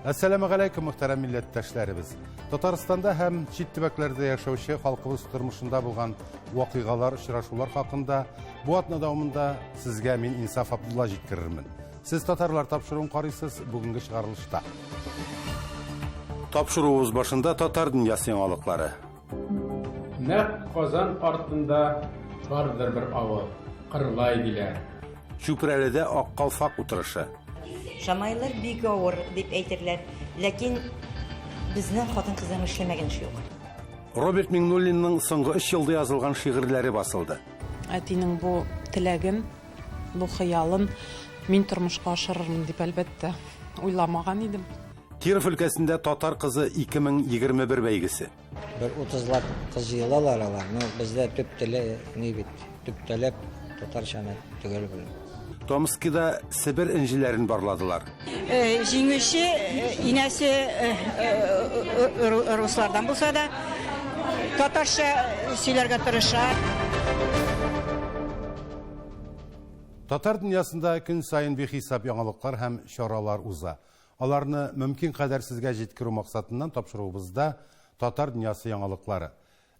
Әссәламегаләйкүм, мөхтәрәм милләттәшләребез. Татарстанда һәм чит төбәкләрдә яшәүче халкыбыз тормышында булган вакыйгалар, очрашулар хакында бу атна дәвамында сезгә мин Инсаф Абдулла җиткерермен. Сез татарлар тапшыруын карыйсыз бүгенге чыгарылышта. Тапшыруыбыз башында татар дөньясы яңалыклары. Нәкъ Казан артында бардыр бер авыл, Кырлай диләр. Чүпрәледә Ак калфак утырышы. Шамайлар бик авыр, дип әйтерләр. Ләкин безнең хатын-кызларның эшләмәгән эше юк. Роберт Миңнуллинның соңгы өч елда язылган шигырьләре басылды. Әтинең бу теләген, бу хыялын мин тормышка ашырырмын дип, әлбәттә, уйламаган идем. Киров өлкәсендә Татар кызы 2021 бәйгесе. Бер утызлап кыз җыелалар алар, но бездә төп теле ни бит, төп таләп татарчаны төгәл белү. Томскида Себер энҗеләрен барладылар. Җиңүче инәсе руслардан булса да, татарча сөйләргә тырыша. Татар дөньясында көн саен бихисап яңалыклар һәм чаралар уза. Аларны мөмкин кадәр сезгә җиткерү максатыннан тапшыруыбызда Татар дөньясы яңалыклары.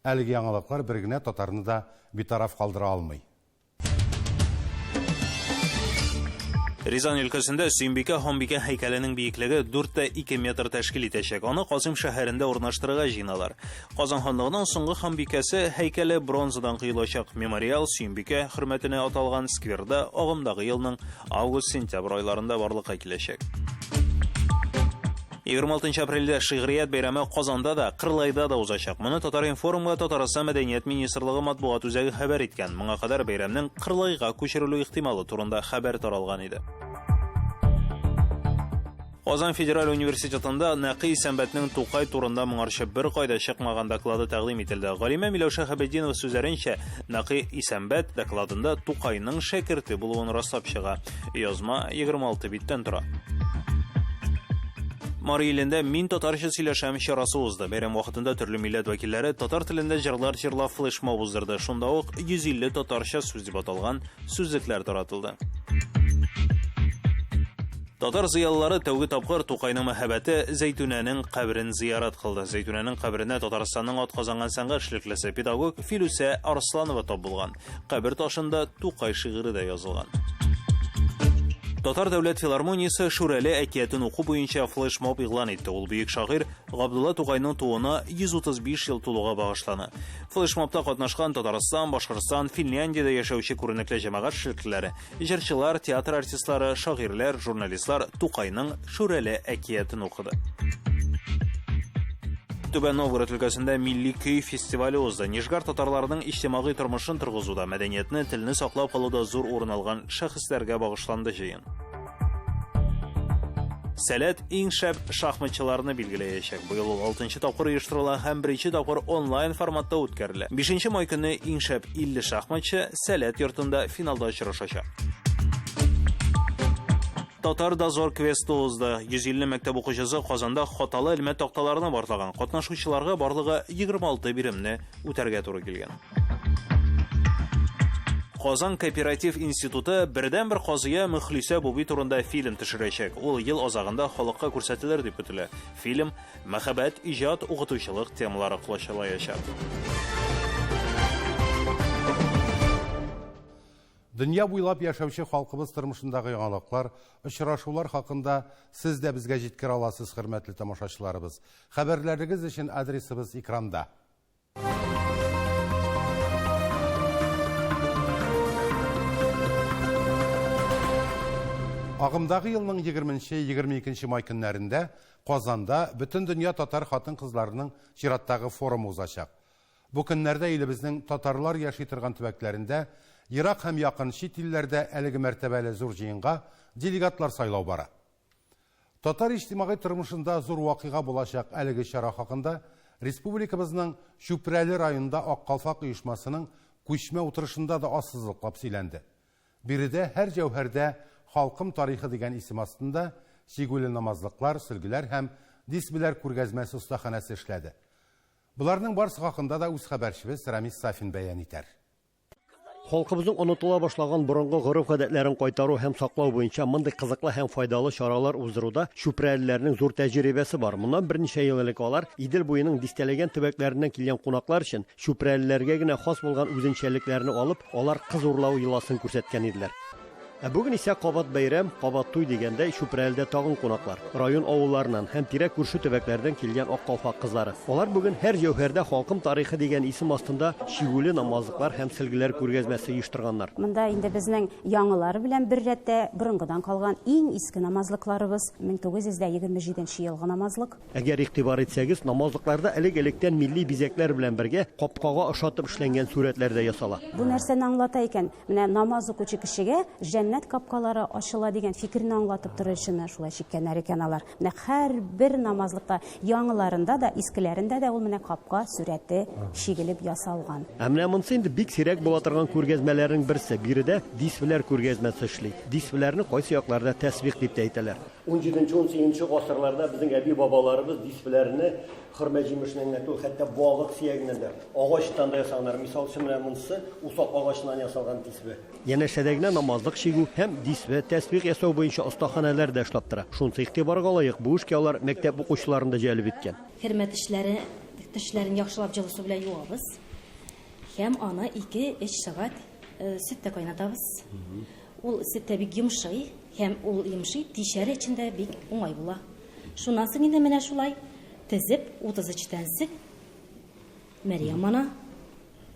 Әлеге яңалыклар бер генә татарны да битараф калдыра алмый. Рязань өлкәсендә Сөембикә ханбикә һәйкәленең биеклеге 4,2 метр тәшкил итәчәк. Аны Касыйм шәһәрендә урнаштырырга җыеналар. Казан ханлыгының соңгы ханбикәсе һәйкәле бронзадан коелачак. Мемориал Сөембикә хөрмәтенә аталган скверда агымдагы елның Август-сентябрь айларында барлыкка киләчәк. 26 апрельдә шигърият бәйрәме Казанда да, Кырлайда да узачак. Моны Татар-информга Татарстан Мәдәният министрлыгы матбугат үзәге хәбәр иткән. Моңа кадәр бәйрәмнең Кырлайга күчерелү ихтималы турында хәбәр таралган иде. Казан федераль университетында Нәкый Исәнбәтнең Тукай турында моңарчы беркайда чыкмаган доклады тәкъдим ителде. Галимә Миләүшә Хәбетдинова сүзләренчә, Нәкый Исәнбәт докладында Тукайның шәкерте булуын раслап чыга. Язма 26 биттән тора. Мари илендә Мин татарча сөйләшәм чарасы узды. Бәйрәм вакытында төрле милләт вәкилләре татар телендә җырлар җырлап флешмоб уздырды. Шунда ук 150 татарча сүз дип аталган сүзлекләр таратылды. Татар зыялылары тәүге тапкыр Тукайның мәһабәте Зәйтүнәнең каберен зиярат кылды. Зәйтүнәнең каберенә Татарстанның атказанган сәнгать эшлеклесе, педагог Филүсә Арсланова тап булган. Кабер ташында Тукай шигыре дә язылган. Татар дәүләт филармониясе Шүрәле әкиятен уку буенча флешмоб игълан итте. Ул бөек шагыйрь Габдулла Тукайның тууына 135 ел тулуга багышлана. Флешмобта катнашкан Татарстан, Башкортстан, Финляндиядә яшәүче күренекле җәмәгать эшлеклеләре Җырчылар, театр артистлары, шагыйрьләр, журналистлар Тукайның Шүрәле әкиятен укыды. Түбән Новгород өлкәсендә милли көй фестивале узды. Нижгар татарларының иҗтимагый тормышын торгызуда, мәдәниятне, телне саклап калуда зур урын алган шәхесләргә багышланды җыен. Сәләт иң шәп шахматчыларны билгеләячәк. Быел ул 6 тапкыр оештырыла һәм беренче тапкыр онлайн форматта үткәрелә. 5 май көне иң шәп 50 шахматчы Сәләт йортында финалда очрашачак. Татар дозор квесты узды. 150 мәктәп укучысы Казанда хаталы элмә такталарны барлаган. Катнашучыларга барлыгы 26 биремне үтәргә туры килгән. Казан кооператив институты бердәнбер казыя Мөхлисә Буби турында фильм төшерәчәк. Ул ел азагында халыкка күрсәтелер дип көтелә. Фильм мәхәббәт, иҗат, укытучылык темалары колачлаячак. Дөнья буйлап яшәүче халкыбыз тормышындагы яңалыклар, очрашулар хакында сез дә безгә җиткерә аласыз, хөрмәтле тамашачыларыбыз. Хәбәрләрегез өчен адресыбыз экранда. Агымдагы елның 20-22 май көннәрендә Казанда Бөтендөнья татар хатын-кызларының чираттагы форумы узачак. Бу көннәрдә илебезнең татарлар яши торган төбәкләрендә, ерак һәм якын чит илләрдә әлеге мәртәбәле зур җыенга делегатлар сайлау бара. Татар иҗтимагый тормышында зур вакыйга булачак әлеге чара хакында республикабызның Чүпрәле районында Ак калфак оешмасының күчмә утырышында да ассызыклап сөйләнде. Биредә һәр җәүһәрдә халкым тарихы дигән исем астында чигүле намазлыклар, сөлгеләр һәм дисбеләр күргәзмәсе остаханәсе эшләде. Боларның барсы хакында да үз хәбәрчебез Рамис Сафин бәян итәр. Халкыбызның онытыла башлаган борынгы гореф-гадәтләрен кайтару һәм саклау буенча мондый кызыклы һәм файдалы чаралар уздыруда чүпрәлеләрнең зур тәҗрибәсе бар. Моннан берничә ел элек алар Идел буеның дистәләгән төбәкләреннән килгән кунаклар өчен чүпрәлеләргә генә хас булган үзенчәлекләрне алып, алар кыз урлау йоласын күрсәткән иделәр. Ә бүген исә кабат бәйрәм, кабат туй дигәндәй, Чүпрәледә тагын кунаклар. Район авылларыннан һәм тирә-күрше төбәкләрдән килгән Ак калфак кызлары. Алар бүген Һәр җәүһәрдә халкым тарихы дигән исем астында чигүле намазлыклар һәм сөлгеләр күргәзмәсе оештырганнар. Монда инде безнең яңалары белән бер рәттә борынгыдан калган иң иске намазлыкларыбыз, 1927 нче елгы намазлык. Әгәр игътибар итсәгез, намазлыкларда элек-электән милли бизәкләр белән бергә капкага ошатып эшләнгән сурәтләр дә ясала. Бу нәрсәне аңлата икән? Менә намаз укучы кешегә җәннәт капкалары ачыла дигән фикерне аңлатып торыр өчен менә шулай чиккәннәр икән алар. Менә һәрбер намазлыкта, яңаларында да, искеләрендә дә ул менә капка сурәте чигелеп ясалган. Ә менә монысы инде бик сирәк була торган күргәзмәләрнең берсе. Биредә дисбеләр күргәзмәсе эшли. Дисбеләрне кайсы якларда тәсбих дип тә әйтәләр. Унҗиденче-унсигезенче гасырларда безнең әби-бабаларыбыз дисбеләрне хөрмә җимешеннән генә түгел, хәтта балык сөягеннән дә, агачтан да ясаганнар. Мисал өчен, менә монысы усак агачыннан ясалган дисбе. Янәшәдә генә намазлык чигү һәм дисбе, тәсбих ясау буенча остаханәләр дә эшләп тора. Шунысы игътибарга лаек, бу эшкә алар мәктәп укучыларын да җәлеп иткән. Хөрмә тешләре, тешләрен яхшылап җылы су белән юабыз һәм аны ике-өч сәгать сөттә кайнатабыз. Ул сөттә бик йомшый һәм ул йомшый тишәр өчен дә бик уңай була. Шуннан соң инде менә шулай тезеп 33 тән сөт Мәрьям ана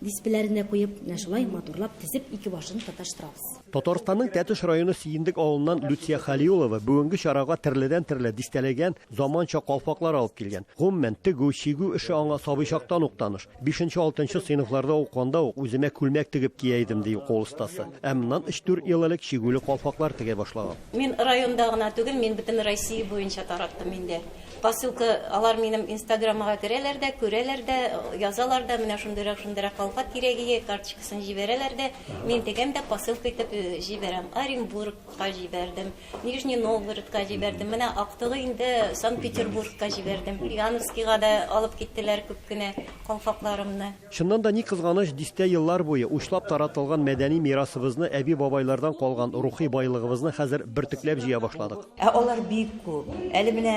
дисбеләренә куеп, менә шулай матурлап тезеп ике башын тоташтырабыз. Татарстанның Тәтеш районы Сөендек авылыннан Люция Хәлиулова бүгенге чарага төрледән-төрле дистәләгән заманча калфаклар алып килгән. Гомумән, тегү, чигү эше аңа сабый чактан ук таныш. Бишенче-алтынчы сыйныфларда укыганда ук үземә күлмәк тегеп кия идем, ди кул остасы. Ә моннан өч-дүрт ел элек чигүле калфаклар тегә башлаган. Мин районда гына түгел, мин бөтен Россия буенча тараттым инде. Посылка, алар минем инстаграмыга керәләр дә, күрәләр дә, язалар да, менә шундыйрак, шундыйрак калфак кирәгие, карточкасын җибәрәләр дә, мин тегәм дә посылка итеп җибәрәм. Оренбургка җибәрдем. Нижний Новгородка җибәрдем. Менә актыгы инде Санкт-Петербургка җибәрдем. Ивановскийга да алып киттеләр күп кенә калфакларымны. Чыннан да, ни кызганыч, дистә еллар буе учлап таратылган мәдәни мирасыбызны, әби-бабайлардан калган рухи байлыгыбызны хәзер бөртекләп җыя башладык. Ә алар бик күп. Әле менә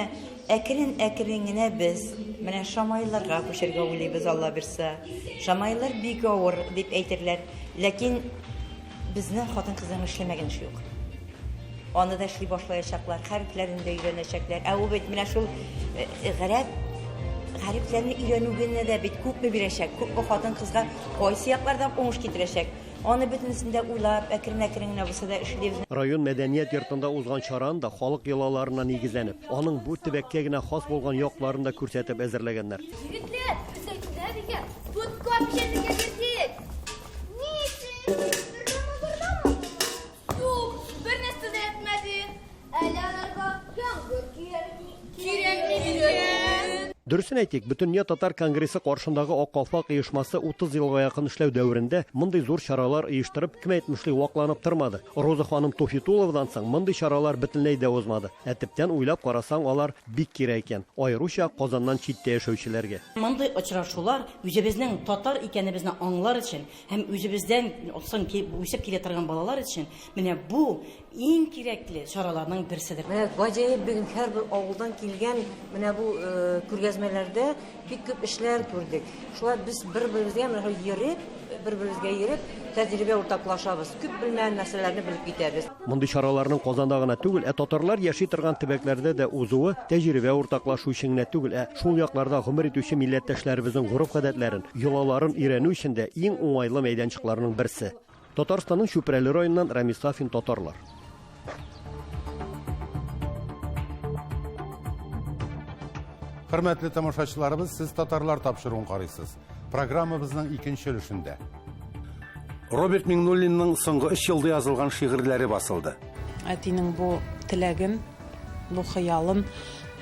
әкрен-әкрен генә без менә шамаилларга күчәргә уйлыйбыз, Алла бирса. Шамаиллар бик авыр, дип әйтерләр. Ләкин Безнең хатын-кызның эшләмәгән эше юк. Аны да эшли башлаячаклар, хәрефләрен дә өйрәнәчәкләр. Ә ул бит менә шул э, э, гарәп хәрефләрне өйрәнү генә дә бит күпме бирәчәк, күпме хатын-кызга кайсы яклардан уңыш китерәчәк. Аны бөтенесен дә уйлап, әкрен-әкрен генә булса да эшлибез. Район мәдәният йортында узган чараны да халык йолаларына нигезләнеп, аның бу төбәккә генә хас булган якларын да күрсәтеп әзерләгәннәр. Егетләр, без Зәйтүнә әбигә ботка пешерергә бирдек. Ни өчен? Бер Юк, бер нәрсә дә әйтмәде. Әле аларга яңгыр кирәкми. Кирәкми микән? Дөресен әйтик, Бөтендөнья татар конгрессы каршындагы Ак калфак оешмасы 30 елга якын эшләү дәверендә мондый зур чаралар оештырып, кем әйтмешли, вакланып тормады. Роза ханым Туфитуловадан соң мондый чаралар бөтенләй дә узмады. Ә төптән уйлап карасаң, алар бик кирәк икән. Аеруча Казаннан читтә яшәүчеләргә. Мондый очрашулар үзебезнең татар икәнебезне аңлар өчен һәм үзебездән соң үсеп килә торган балалар өчен менә бу иң кирәкле чараларның берседер. Менә гаҗәеп бүген һәрбер авылдан килгән менә бу күргәзмәләрдә бик күп эшләр күрдек. Шулай без бер-беребезгә менә шулай йөреп, бер-беребезгә йөреп, тәҗрибә уртаклашабыз, күп белмәгән нәрсәләрне белеп китәбез. Мондый чараларның Казанда гына түгел, ә татарлар яши торган төбәкләрдә дә узуы тәҗрибә уртаклашу өчен генә түгел, ә шул якларда гомер итүче милләттәшләребезнең гореф-гадәтләрен, йолаларын өйрәнү өчен дә иң уңайлы мәйданчыкларның берсе. Татарстанның Чүпрәле районыннан Рамис Сафин, Татарлар. Хөрмәтле тамашачыларыбыз, сез Татарлар тапшыруын карыйсыз. Программабызның икенче өлешендә. Роберт Миңнуллинның соңгы өч елда язылган шигырьләре басылды. Әтинең бу теләген, бу хыялын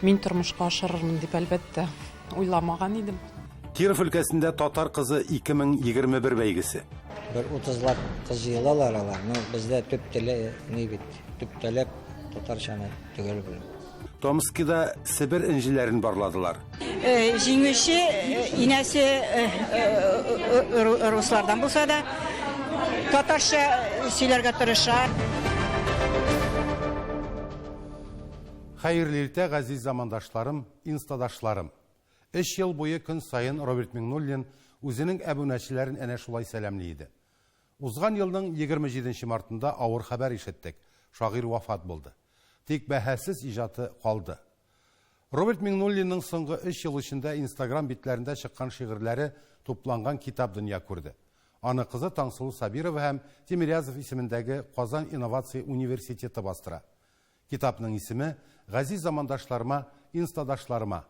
мин тормышка ашырырмын дип, әлбәттә, уйламаган идем. Киров өлкәсендә Татар кызы 2021 бәйгесе. Бер утызлап кыз җыелалар алар. Ну, бездә төп теле ни бит, төп таләп татарчаны төгәл белү. Томскида Себер энҗеләрен барладылар. Җиңүче инәсе руслардан булса да, Татарча сөйләргә тырыша. Хәерле иртә, газиз замандашларым, инстадашларым. Өч ел буе көн саен Роберт Миңнуллин үзенең әбүнәчеләрен әнә шулай сәламли иде. Узган елның 27 нче мартында авыр хәбәр ишеттек, шагыйрь вафат булды. Тик бәһасез иҗаты калды. Роберт Миңнуллинның соңгы өч ел эчендә Инстаграм битләрендә чыккан шигырьләре тупланган китап дөнья күрде. Аны кызы Таңсылу Сабирова һәм Тимирязев исемендәге Казан инновация университеты бастыра. Китапның исеме, Газиз замандашларыма, инстадашларыма.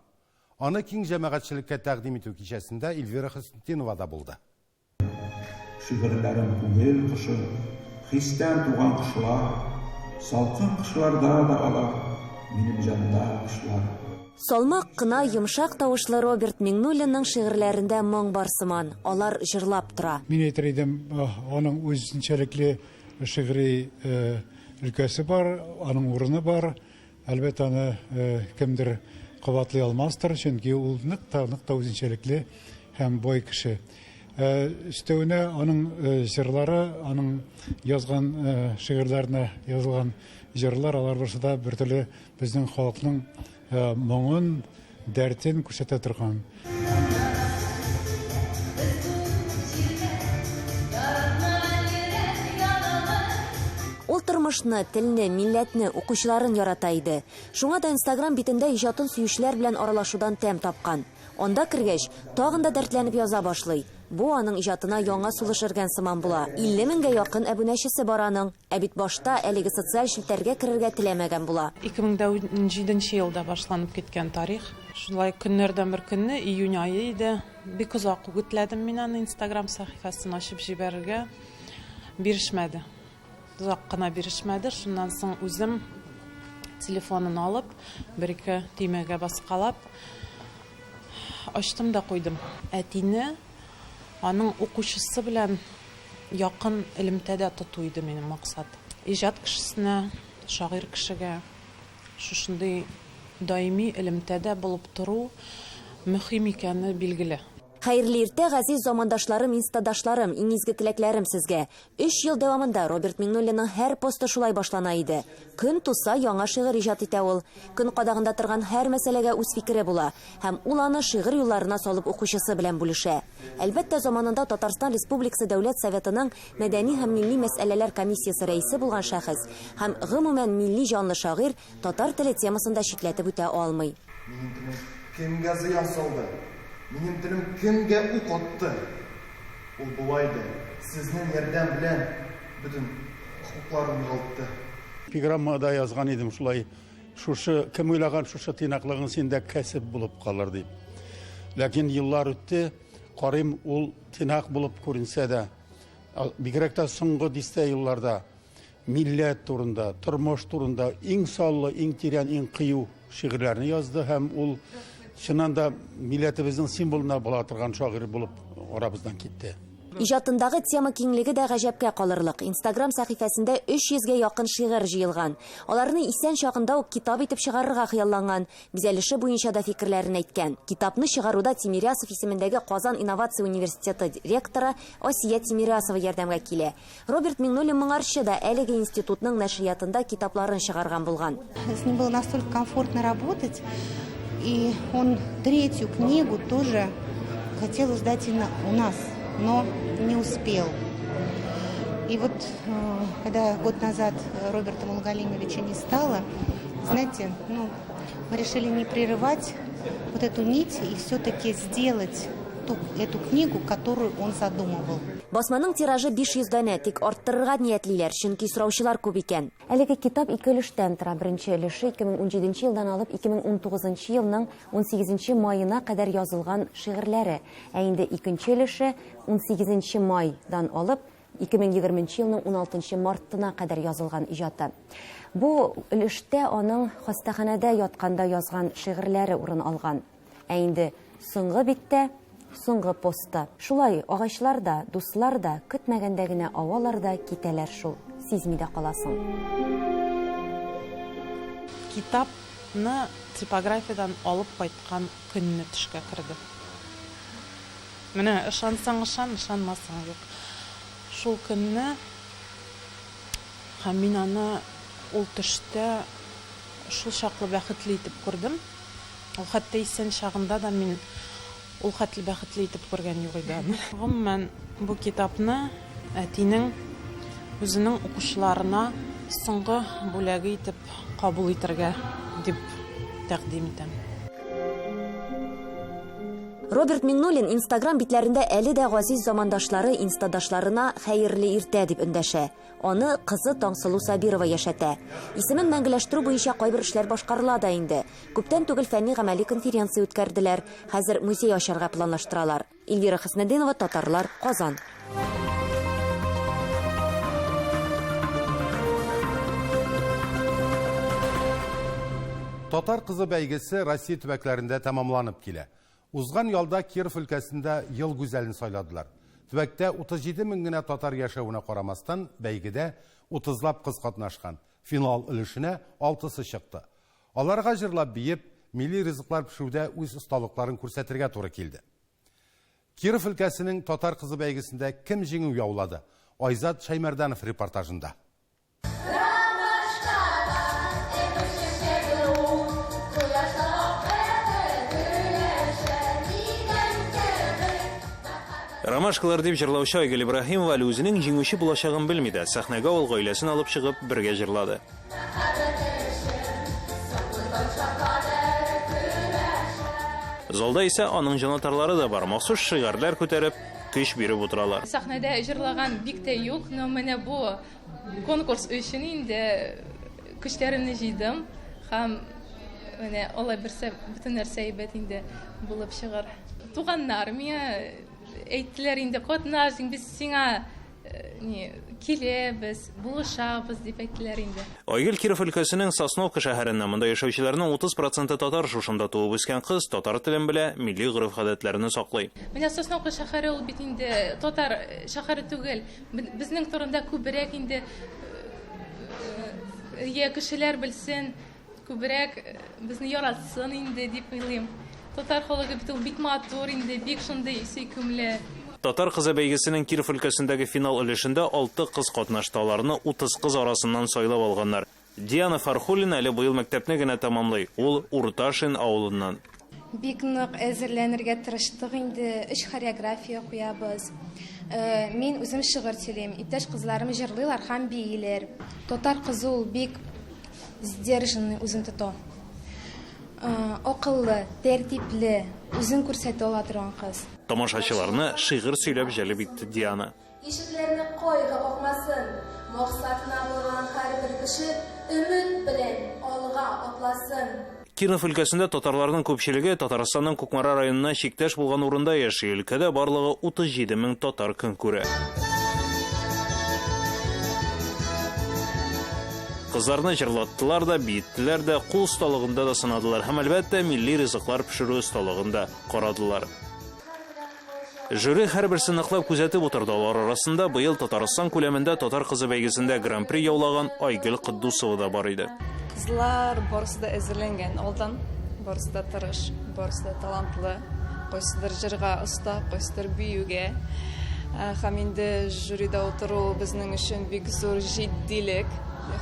Аны киң җәмәгатьчелеккә тәкъдим итү кичәсендә Эльвира Хөснетдинова да булды. Шигырьләрем күңел кошы, Хистән туган кошлар. Салкын кышларда да алар, Минем җанда кошлар. Салмак кына, йомшак тавышлы Роберт Миңнуллинның шигырьләрендә моң бар сыман, алар җырлап тора. Мин әйтер идем, аның үзенчәлекле шигъри өлкәсе бар, аның урыны бар. Әлбәттә, аны кемдер кабатлый алмастыр, чөнки ул нык та, нык та үзенчәлекле һәм бай кеше. Өстәвенә аның җырлары, аның язган шигырьләренә язылган җырлар, алар барысы да бертөрле безнең халыкның моңын, дәртен күрсәтә торган. Ул тормышны, телне, милләтне, укучыларын ярата иде. Шуңа да Инстаграм битендә иҗатын сөючеләр белән аралашудан тәм тапкан. Анда кергәч, тагын да дәртләнеп яза башлый. Бу аның иҗатына яңа сулыш өргән сыман була. 50 меңгә якын әбүнәчесе бар аның. Ә бит башта әлеге социаль челтәргә керергә теләмәгән була. 2017 елда башланып киткән тарих. Шулай көннәрдән бер көнне, июнь ае иде, бик озак үгетләдем мин аны Инстаграм сәхифәсен ачып җибәрергә. Бирешмәде. Озак кына бирешмәде. Шуннан соң үзем телефонын алып, бер-ике төймәгә баскалап, ачтым да куйдым. Әтине аның укучысы белән Якын элемтәдә тоту иде минем максат. Иҗат кешесенә, шагыйрь кешегә шушындый даими элемтәдә булып тору мөһим икәне билгеле. Хәерле иртә, газиз замандашларым, инстадашларым, иң изге теләкләрем сезгә. Өч ел дәвамында Роберт Миңнуллинның һәр посты шулай башлана иде. Көн туса, яңа шигырь иҗат итә ул. Көн кадагында торган һәр мәсьәләгә үз фикере була. Һәм ул аны шигырь юлларына салып укучысы белән бүлешә. Әлбәттә, заманында Татарстан Республикасы Дәүләт Советының Мәдәни һәм милли мәсьәләләр комиссиясе рәисе булган шәхес һәм, гомумән, милли җанлы шагыйрь татар теле темасын да читләтеп үтә алмый. Минем телем кемгә зыян салды? Минем телем кемгә ук атты? Ул болай да, сезнең ярдәм белән, бөтен хокукларын югалтты. Эпиграммада язган идем шулай. Шушы, кем уйлаган, шушы тыйнаклыгың синдә кәсеп булып калыр дип. Ләкин еллар үтте, карыйм, ул тыйнак булып күренсә дә, бигрәк тә соңгы дистә елларда милләт турында, тормыш турында иң саллы, иң тирән, иң кыю шигырьләрне язды һәм ул чыннан да милләтебезнең символына була торган шагыйрь булып арабыздан китте. Иҗатындагы тема киңлеге дә гаҗәпкә калырлык. Инстаграм сәхифәсендә 300 гә якын шигырь җыелган. Аларны исән чагында ук китап итеп чыгарырга хыялланган. Бизәлеше буенча да фикерләрен әйткән. Китапны чыгаруда Тимирясов исемендәге Казан инновация университеты ректоры Асия Тимирясова ярдәмгә килә. Роберт Миңнуллин моңарчы да әлеге институтның нәшриятында китапларын чыгарган булган. С ним было настолько комфортно работать, и он третью книгу тоже хотел издать именно у нас, но не успел. И вот, когда год назад Роберта Муллагалимовича не стало, знаете, ну, мы решили не прерывать вот эту нить и все-таки сделать ту, эту книгу, которую он задумывал. Басманың тиражы 500 данә, тик арттырырга ниятлиләр, чөнки сораучылар күп икән. Әлеге китап ике өлештән тора. Беренче өлеше 2017 елдан алып 2019 елның 18 маена кадәр язылган шигырьләре. Ә инде икенче өлеше 18 майдан алып 2020 елның 16 мартына кадәр язылган иҗаты. Бу өлештә аның хастаханәдә ятканда язган шигырьләре урын алган. Ә инде соңгы биттә, соңгы постта. Шулай, агачлар да, дуслар да көтмәгәндә генә авалар да китәләр шул, сизми дә каласың. Китапны типографиядән алып кайткан көнне төшкә керде. Менә ышансаң ышан, ышанмасаң юк. Шул көнне һәм мин аны ул төштә шул чаклы бәхетле итеп күрдем. Ул хәтта исән чагында да мин ул хәтле бәхетле итеп күргән юк иде аны. Гомумән, бу китапны әтинең үзенең укучыларына соңгы бүләге итеп кабул итәргә дип тәкъдим итәм. Роберт Миңнуллин Инстаграм битләрендә әле дә газиз замандашлары, инстадашларына хәерле иртә дип эндәшә. Аны кызы Таңсылу Сабирова яшәтә. Исемен мәңгеләштерү буенча кайбер эшләр башкарыла да инде. Күптән түгел фәнни-гамәли конференция үткәрделәр. Хәзер музей ачарга планлаштыралар. Эльвира Хөснетдинова, Татарлар, Казан. Татар кызы бәйгесе Россия төбәкләрендә тәмамланып килә. Узган ялда Киров өлкәсендә ел гүзәлен сайладылар. Төбәктә 37 мең генә татар яшәвенә карамастан, бәйгедә 30лап кыз катнашкан. Финал өлешенә алтысы чыкты. Аларга җырлап-биеп, милли ризыклар пешерүдә үз осталыкларын күрсәтергә туры килде. Киров өлкәсенең Татар кызы бәйгесендә кем җиңү яулады? Айзат Шәймәрданов репортажында. Ромашкалар дип җырлаучы Айгөл Ибраһимова әле үзенең җиңүче булачагын белми дә. Сәхнәгә ул гаиләсен алып чыгып, бергә җырлады. Залда исә аның җанатарлары да бар. Махсус шигарләр күтәреп, көч биреп утыралар. Сәхнәдә җырлаган бик тә юк, но менә бу конкурс өчен инде көчләремне җыйдым һәм менә алай берсә бөтен нәрсә әйбәт инде булып чыгар. Туганнар миңа әйттеләр инде, катнаш, без сиңа ни, киләбез, булышабыз дип әйттеләр инде. Айгөл Киров өлкәсенең Сосновка шәһәреннән. Монда яшәүчеләрнең 30 проценты татар. Шушында туып үскән кыз татар телен белә, милли гореф-гадәтләрне саклый. Менә Сосновка шәһәре ул бит инде татар шәһәре түгел. Безнең турында күбрәк инде я кешеләр белсен, күбрәк безне яратсын инде дип уйлыйм. Татар халыгы бит ул бик матур инде, бик шундый сөйкемле. Татар кызы бәйгесенең Киров өлкәсендәге финал өлешендә алты кыз катнашты. Аларны 30 кыз арасыннан сайлап алганнар. Диана Фархуллина әле быел мәктәпне генә тәмамлый. Ул Урташин авылыннан. Бик нык әзерләнергә тырыштык инде, өч хореография куябыз. Мин үзем шигырь сөйлим, иптәш кызларым җырлыйлар һәм бииләр. Татар кызы ул бик сдержанный үзен тота. Акыллы, тәртипле, үзен күрсәтә ала торган кыз. Тамашачыларны шигырь сөйләп җәлеп итте Диана. Ишекләрне кайгы какмасын, максатына барган һәрбер кеше өмет белән алга атласын. Киров өлкәсендә татарларның күпчелеге Татарстанның Кукмара районына чиктәш булган урында яши. Өлкәдә барлыгы 37 мең татар көн күрә. Кызларны җырлаттылар да, биеттеләр дә, кул осталыгында да сынадылар һәм, әлбәттә, милли ризыклар пешерү осталыгын да карадылар. Жюри һәрберсен ныклап күзәтеп утырды. Алар арасында быел Татарстан күләмендә Татар кызы бәйгесендә Гран-при яулаган Айгөл Котдусова да бар иде. Кызлар барысы да әзерләнгән алдан, барысы да тырыш, барысы да талантлы. Кайсыдыр җырга оста, кайсыдыр биюгә. Һәм инде жюрида утыру безнең өчен бик зур җитдилек.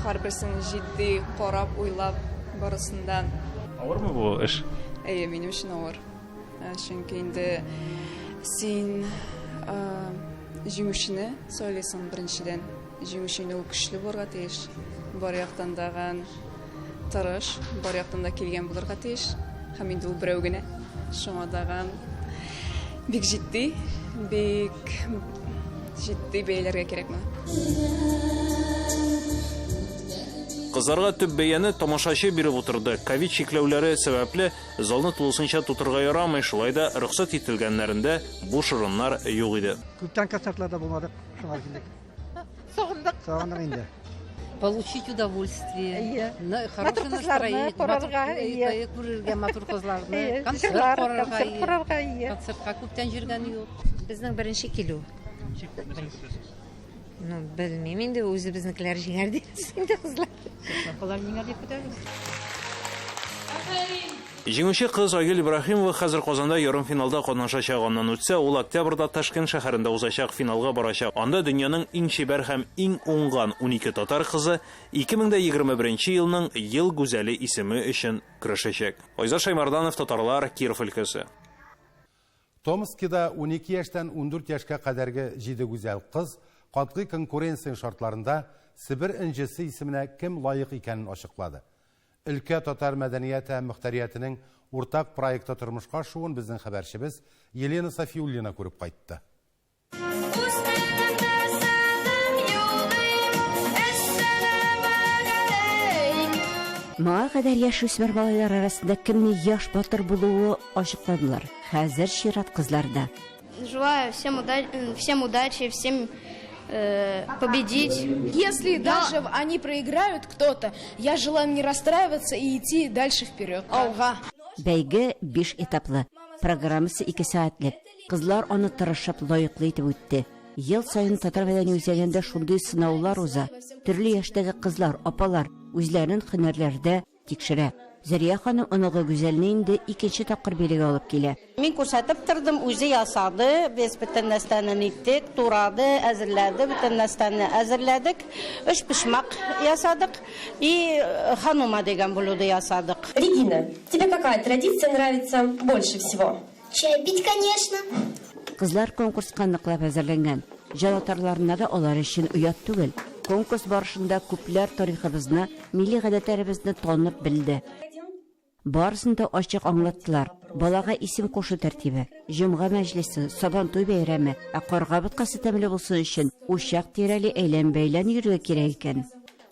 Һәрберсен җитди карап, уйлап барысында. Авырмы бу эш? Әйе, минем өчен авыр. Чөнки инде син җиңүчене сайлыйсың беренчедән. Җиңүче инде ул көчле булырга тиеш. Бар яктан да тырыш, бар яктан да килгән булырга тиеш. Һәм инде ул берәү генә. Шуңа даган бик җитди, бик җитди бәяләргә кирәк моны. Кызларга төп бәяне тамашачы биреп утырды. Ковид чикләүләре сәбәпле, залны тулысынча тутырырга ярамый, шулай да рөхсәт ителгәннәрендә буш урыннар юк иде. Күптән концертларда булмадык, шуңа килдек. Сагындык. Сагындык инде. Получить удовольствие. Әйе. Хорошее Матур кызларны настроение. карарга, әйе. Күрергә матур кызларны. Әйе, Концерт җырлар, карарга, концерт карарга, әйе. Концертка күптән йөргән юк. Безнең беренче килү. Ну, белмим инде, үзебезнекеләр җиңәр дибез инде кызлар. Алар җиңәр дип көтәбез. Афәрин! Җиңүче кыз Айгөл Ибраһимова хәзер Казанда ярымфиналда катнашачак. Аннан үтсә, ул октябрьдә Ташкент шәһәрендә узачак финалга барачак. Анда дөньяның иң чибәр һәм иң уңган 12 татар кызы 2021 елның Ел гүзәле исеме өчен көрәшәчәк. Айзат Шаймарданов, Татарлар, Киров өлкәсе. Томскида 12 яшьтән 14 яшькә кадәрге җиде гүзәл кыз катгый конкуренция шартларында Себер энҗесе исеменә кем лаек икәнен ачыклады. Өлкә татар мәдәнияте һәм мөхтәриятенең уртак проекты тормышка ашуын безнең хәбәрчебез Елена Сафиуллина күреп кайтты. Моңа кадәр яшүсмер малайлар арасында кемнең яшь батыр булуы ачыкладылар. Хәзер чират кызларда. Желаю всем, уда всем удачи, всем э, победить. Если Но... даже они проиграют кто-то, я желаю не расстраиваться и идти дальше вперед. Алга. Бәйге биш этаплы. Программасы 2 сәгатьлек. Кызлар аны тырышып, лаеклы итеп үтте. Ел саен Татар мәдәни үзәгендә шундый сынаулар уза. Төрле яшьтәге кызлар, апалар үзләрен һөнәрләрдә тикшерә. Зәрия ханым оныгы Гүзәлне инде икенче тапкыр бирегә алып килә. Мин күрсәтеп тордым, үзе ясады, без бөтен нәрсәне ниттек, турады, әзерләде, бөтен нәрсәне әзерләдек. Өч почмак ясадык и ханума дигән блюдо ясадык. Регина, тебе какая традиция нравится больше всего? Чәй пить, конечно. Кызлар конкурска ныклап әзерләнгән. Җанатарларына да алар өчен оят түгел. Конкурс барышында күпләр тарихыбызны, милли гадәтләребезне танып белде. Барысын да ачык аңлаттылар. Балага исем кушу тәртибе, җомга мәҗлесе, Сабантуй бәйрәме, ә карга боткасы тәмле булсын өчен учак тирәли әйлән-бәйлән йөрергә кирәк икән.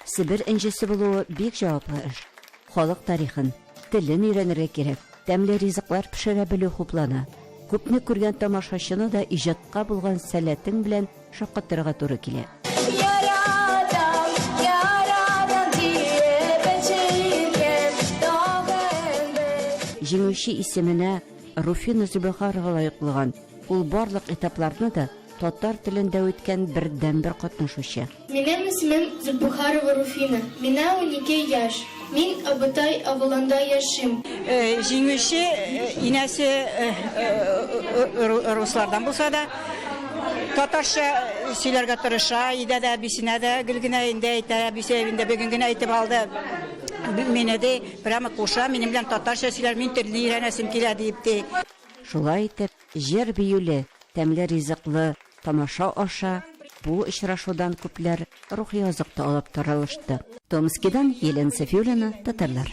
Себер энҗесе булуы бик җаваплы эш. Халык тарихын, телен өйрәнергә кирәк, тәмле ризыклар пешерә белү хуплана. Күпне күргән тамашачыны да иҗатка булган сәләтең белән шаккатырырга туры килә. Яратам, яратам диеп әчекәм, тагын бер. Җиңүче исеменә Руфина Зөбәхарова лаек булган. Ул барлык этапларны да татар телендә үткән бердәнбер катнашучы. Минем исемем Зөлбухарова Руфина. Миңа 12 яшь. Мин Абытай авылында яшим. Җиңүче инәсе руслардан булса да, татарча сөйләргә тырыша, өйдә дә әбисенә дә гел генә инде әйтә, әбисе инде бүген генә әйтеп алды. Мине ди, прямо куша, минем белән татарча сөйләр, мин телне өйрәнәсем килә диеп ди. Шулай итеп, җыр-биюле, тәмле ризыклы тамаша аша бу очрашудан күпләр рухи азык та алып таралышты. Томскидан Елена Сафиуллина, Татарлар.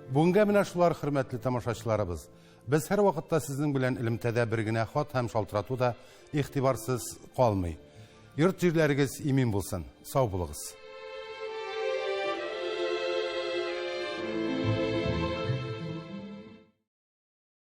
Бүгенгә менә шулар, хөрмәтле тамашачыларыбыз. Без һәрвакытта сезнең белән элемтәдә бер генә хат һәм шалтырату да игътибарсыз калмый. Йорт җирләрегез имин булсын. Сау булыгыз.